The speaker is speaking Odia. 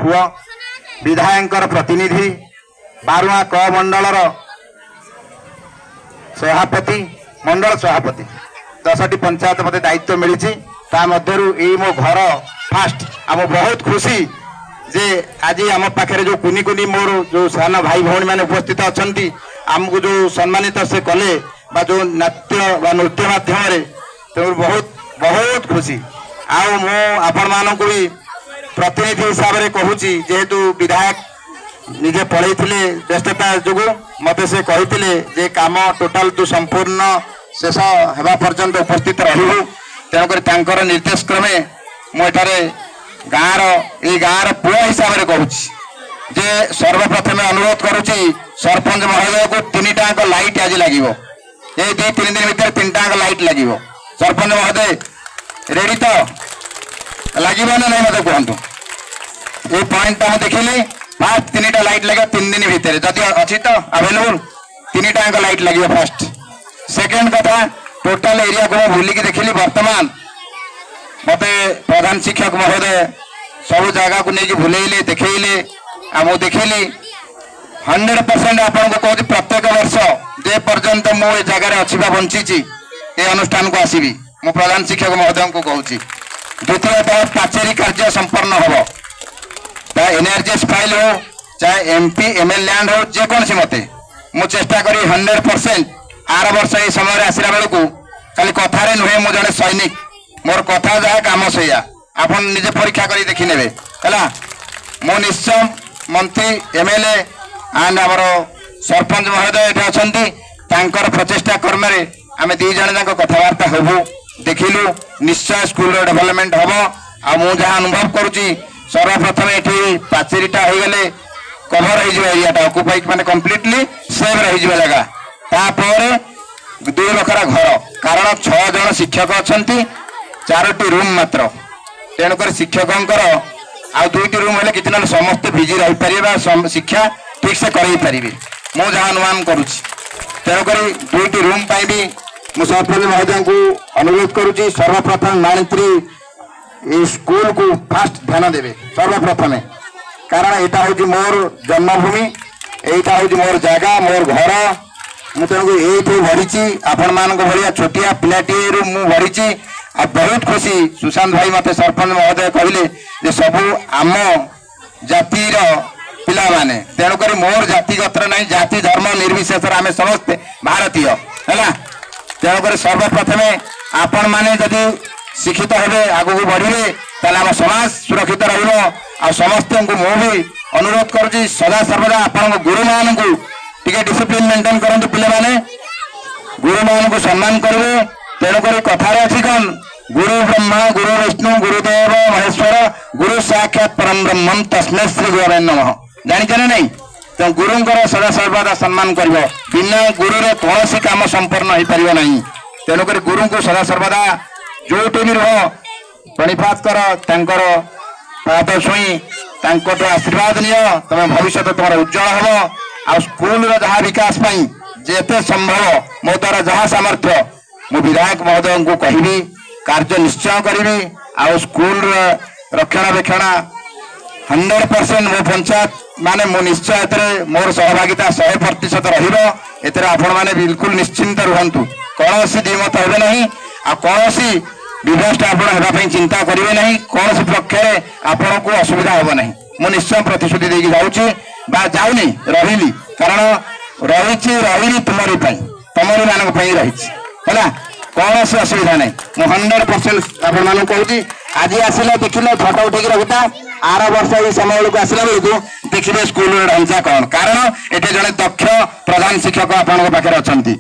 ପୁଅ, ବିଧାୟକଙ୍କର ପ୍ରତିନିଧି, ବାରୁଆଁ କ ମଣ୍ଡଳର ସଭାପତି, ମଣ୍ଡଳ ସଭାପତି, 10ଟି ପଞ୍ଚାୟତ ମୋତେ ଦାୟିତ୍ୱ ମିଳିଛି। ତା ମଧ୍ୟରୁ ଏଇ ମୋ ଘର ଫାଷ୍ଟ। ଆଉ ମୁଁ ବହୁତ ଖୁସି ଯେ ଆଜି ଆମ ପାଖରେ ଯୋଉ କୁନି କୁନି ମୋର ଯୋଉ ସାନ ଭାଇ ଭଉଣୀ ମାନେ ଉପସ୍ଥିତ ଅଛନ୍ତି, ଆମକୁ ଯୋଉ ସମ୍ମାନିତ ସେ କଲେ ବା ଯୋଉ ନାଟ୍ୟ ବା ନୃତ୍ୟ ମାଧ୍ୟମରେ, ତେଣୁ ବହୁତ ବହୁତ ଖୁସି। ଆଉ ମୁଁ ଆପଣମାନଙ୍କୁ ବି ପ୍ରତିନିଧି ହିସାବରେ କହୁଛି, ଯେହେତୁ ବିଧାୟକ ନିଜେ ପଳେଇଥିଲେ ବ୍ୟସ୍ତତା ଯୋଗୁଁ, ମୋତେ ସେ କହିଥିଲେ ଯେ କାମ ଟୋଟାଲ ତୁ ସମ୍ପୂର୍ଣ୍ଣ ଶେଷ ହେବା ପର୍ଯ୍ୟନ୍ତ ଉପସ୍ଥିତ ରହିବୁ। ତେଣୁକରି ତାଙ୍କର ନିର୍ଦ୍ଦେଶ କ୍ରମେ ମୁଁ ଏଠାରେ ଏଇ ଗାଁର ପୁଅ ହିସାବରେ କହୁଛି ଯେ ସର୍ବପ୍ରଥମେ ଅନୁରୋଧ କରୁଛି ସରପଞ୍ଚ ମହୋଦୟକୁ, ତିନିଟାଙ୍କ ଲାଇଟ୍ ଆଜି ଲାଗିବ। ଏଇ 2-3 ଦିନ ଭିତରେ ତିନିଟାଙ୍କ ଲାଇଟ୍ ଲାଗିବ। ସରପଞ୍ଚ ମହୋଦୟ, ରେଡି ତ? ଲାଗିବ ନା ନାହିଁ ମୋତେ କୁହନ୍ତୁ। ଏଇ ପଏଣ୍ଟଟା ମୁଁ ଦେଖିଲି, ଫାଷ୍ଟ ତିନିଟା ଲାଇଟ୍ ଲାଗିବ 3 ଦିନ ଭିତରେ। ଯଦି ଅଛି ତ ଆଭେଲେବୁଲ, ତିନିଟାଙ୍କ ଲାଇଟ୍ ଲାଗିବ ଫାଷ୍ଟ। ସେକେଣ୍ଡ କଥା, ଟୋଟାଲ ଏରିଆକୁ ମୁଁ ବୁଲିକି ଦେଖିଲି। ବର୍ତ୍ତମାନ ମତେ ପ୍ରଧାନ ଶିକ୍ଷକ ମହୋଦୟ ସବୁ ଜାଗାକୁ ନେଇକି ବୁଲେଇଲେ, ଦେଖେଇଲେ। ଆଉ ମୁଁ ଦେଖିଲି, 100% ଆପଣଙ୍କୁ କହୁଛି, ପ୍ରତ୍ୟେକ ବର୍ଷ ଯେ ପର୍ଯ୍ୟନ୍ତ ମୁଁ ଏ ଜାଗାରେ ଅଛି ବା ବଞ୍ଚିଛି, ଏ ଅନୁଷ୍ଠାନକୁ ଆସିବି। ମୁଁ ପ୍ରଧାନ ଶିକ୍ଷକ ମହୋଦୟଙ୍କୁ କହୁଛି। ଦ୍ୱିତୀୟତଃ, ପାଚେରୀ କାର୍ଯ୍ୟ ସମ୍ପନ୍ନ ହେବ। ତା ଏନ୍ଆରଜିଏସ୍ ଫାଇଲ ହଉ, ଚାହେ ଏମପି ଏମଏଲ ଲ୍ୟାଣ୍ଡ ହଉ, ଯେକୌଣସି ମତେ ମୁଁ ଚେଷ୍ଟା କରି 100% ଆର ବର୍ଷ ଏଇ ସମୟରେ ଆସିଲା ବେଳକୁ, ଖାଲି କଥାରେ ନୁହେଁ, ମୁଁ ଜଣେ ସୈନିକ, ମୋର କଥା ଯାହା କାମ ସେଇଆ। ଆପଣ ନିଜେ ପରୀକ୍ଷା କରି ଦେଖିନେବେ। ହେଲା, ମୁଁ ନିଶ୍ଚୟ ମନ୍ତ୍ରୀ, ଏମଏଲଏ ଆଣ୍ଡ ଆମର ସରପଞ୍ଚ ମହୋଦୟ ଏଠି ଅଛନ୍ତି, ତାଙ୍କର ପ୍ରଚେଷ୍ଟା କର୍ମରେ ଆମେ ଦି ଜଣ ଯାକ କଥାବାର୍ତ୍ତା ହେବୁ। ଦେଖିଲୁ, ନିଶ୍ଚୟ ସ୍କୁଲର ଡେଭଲପମେଣ୍ଟ ହବ। ଆଉ ମୁଁ ଯାହା ଅନୁଭବ କରୁଛି, ସର୍ବପ୍ରଥମେ ଏଠି ପାଚେରୀଟା ହେଇଗଲେ କଭର ହେଇଯିବ ଏରିଆଟା, ଅକୁପାଇ ମାନେ କମ୍ପ୍ଲିଟଲି ସେଭ୍ ରହିଯିବ ଜାଗା। ତାପରେ ଦୁଇ ବଖରା ଘର, କାରଣ ଛଅ ଜଣ ଶିକ୍ଷକ ଅଛନ୍ତି, ଚାରୋଟି ରୁମ୍ ମାତ୍ର। ତେଣୁକରି ଶିକ୍ଷକଙ୍କର ଆଉ ଦୁଇଟି ରୁମ୍ ହେଲେ କିଛି ନହେଲେ ସମସ୍ତେ ଭିଜି ରହିପାରିବେ ବା ଶିକ୍ଷା ଠିକ ସେ କରେଇ ପାରିବେ, ମୁଁ ଯାହା ଅନୁମାନ କରୁଛି। ତେଣୁକରି ଦୁଇଟି ରୁମ୍ ପାଇଁ ବି ମୁଁ ସରପଞ୍ଚ ମହୋଦୟଙ୍କୁ ଅନୁରୋଧ କରୁଛି। ସର୍ବପ୍ରଥମେ ମନ୍ତ୍ରୀ ଏଇ ସ୍କୁଲକୁ ଫାଷ୍ଟ ଧ୍ୟାନ ଦେବେ ସର୍ବପ୍ରଥମେ, କାରଣ ଏଇଟା ହେଉଛି ମୋର ଜନ୍ମଭୂମି, ଏଇଟା ହେଉଛି ମୋର ଜାଗା, ମୋର ଘର। ମୁଁ ତେଣୁ ଏଇଠି ବଢ଼ିଛି। ଆପଣମାନଙ୍କ ଭଳିଆ ଛୋଟିଆ ପିଲାଟିଏରୁ ମୁଁ ବଢ଼ିଛି। ଆଉ ବହୁତ ଖୁସି, ସୁଶାନ୍ତ ଭାଇ ମତେ ସରପଞ୍ଚ ମହୋଦୟ କହିଲେ ଯେ ସବୁ ଆମ ଜାତିର ପିଲାମାନେ। ତେଣୁକରି ମୋର ଜାତିଗତ ନାହିଁ, ଜାତି ଧର୍ମ ନିର୍ବିଶେଷରେ ଆମେ ସମସ୍ତେ ଭାରତୀୟ। ହେଲା, ତେଣୁକରି ସର୍ବପ୍ରଥମେ ଆପଣମାନେ ଯଦି ଶିକ୍ଷିତ ହେବେ, ଆଗକୁ ବଢ଼ିବେ, ତାହେଲେ ଆମ ସମାଜ ସୁରକ୍ଷିତ ରହିବ। ଆଉ ସମସ୍ତଙ୍କୁ ମୁଁ ବି ଅନୁରୋଧ କରୁଛି, ସଦା ସର୍ବଦା ଆପଣଙ୍କ ଗୁରୁମାନଙ୍କୁ ଟିକେ ଡିସିପ୍ଲିନ ମେଣ୍ଟେନ କରନ୍ତୁ। ପିଲାମାନେ ଗୁରୁମାନଙ୍କୁ ସମ୍ମାନ କରିବେ। ତେଣୁକରି କଥାରେ ଅଛି କଣ? ଗୁରୁ ବ୍ରହ୍ମା ଗୁରୁ ବିଷ୍ଣୁ ଗୁରୁଦେବ ମହେଶ୍ୱର, ଗୁରୁ ସାକ୍ଷାତ ପରମ ବ୍ରହ୍ମମ୍ ତସ୍ମୈ ଶ୍ରୀ ଗୁରବେ ନମଃ। ଜାଣିଛ ନା ନାଇଁ? ତ ଗୁରୁଙ୍କର ସଦା ସର୍ବଦା ସମ୍ମାନ କରିବ। ବିନା ଗୁରୁରେ କୌଣସି କାମ ସମ୍ପନ୍ନ ହେଇପାରିବ ନାହିଁ। ତେଣୁକରି ଗୁରୁଙ୍କୁ ସଦା ସର୍ବଦା ଯୋଉଠି ବି ରୁହ, ପ୍ରଣିପାତ କର, ତାଙ୍କର ପାଦ ଛୁଇଁ ତାଙ୍କଠୁ ଆଶୀର୍ବାଦ ନିଅ। ତମେ ଭବିଷ୍ୟତ ତମର ଉଜ୍ଜଳ ହବ। ଆଉ ସ୍କୁଲର ଯାହା ବିକାଶ ପାଇଁ ଯେତେ ସମ୍ଭବ, ମୋ ଦ୍ୱାରା ଯାହା ସାମର୍ଥ୍ୟ, ମୁଁ ବିଧାୟକ ମହୋଦୟଙ୍କୁ କହିବି, କାର୍ଯ୍ୟ ନିଶ୍ଚୟ କରିବି। ଆଉ ସ୍କୁଲର ରକ୍ଷଣାବେକ୍ଷଣ 100% ମୋ ପଞ୍ଚାୟତ ମାନେ ମୁଁ ନିଶ୍ଚୟ ଏଥିରେ ମୋର ସହଭାଗିତା 100% ରହିବ। ଏଥିରେ ଆପଣମାନେ ବିଲକୁଲ ନିଶ୍ଚିନ୍ତ ରୁହନ୍ତୁ। କୌଣସି ଦ୍ୱିମତ ହେବେ ନାହିଁ ଆଉ କୌଣସି ବ୍ୟବସ୍ଥା ଆପଣ ହେବା ପାଇଁ ଚିନ୍ତା କରିବେ ନାହିଁ। କୌଣସି ପକ୍ଷରେ ଆପଣଙ୍କୁ ଅସୁବିଧା ହେବ ନାହିଁ। ମୁଁ ନିଶ୍ଚୟ ପ୍ରତିଶ୍ରୁତି ଦେଇକି ଯାଉଛି ବା ଯାଉନି, ରହିଲି, କାରଣ ରହିଛି, ରହିଲି ତୁମରି ପାଇଁ, ତମରି ମାନଙ୍କ ପାଇଁ ରହିଛି। ହେଲା, କୌଣସି ଅସୁବିଧା ନାହିଁ। ମୁଁ 100% ଆପଣମାନଙ୍କୁ କହୁଛି। ଆଜି ଆସିଲେ, ଦେଖିଲେ, ଫଟୋ ଉଠେଇକି ରଖିଥା। ଆର ବର୍ଷ ଏଇ ସମୟ ବେଳକୁ ଆସିଲା ବେଳକୁ ଦେଖିବେ ସ୍କୁଲର ଢାଞ୍ଚା କଣ, କାରଣ ଏଠି ଜଣେ ଦକ୍ଷ ପ୍ରଧାନ ଶିକ୍ଷକ ଆପଣଙ୍କ ପାଖରେ ଅଛନ୍ତି।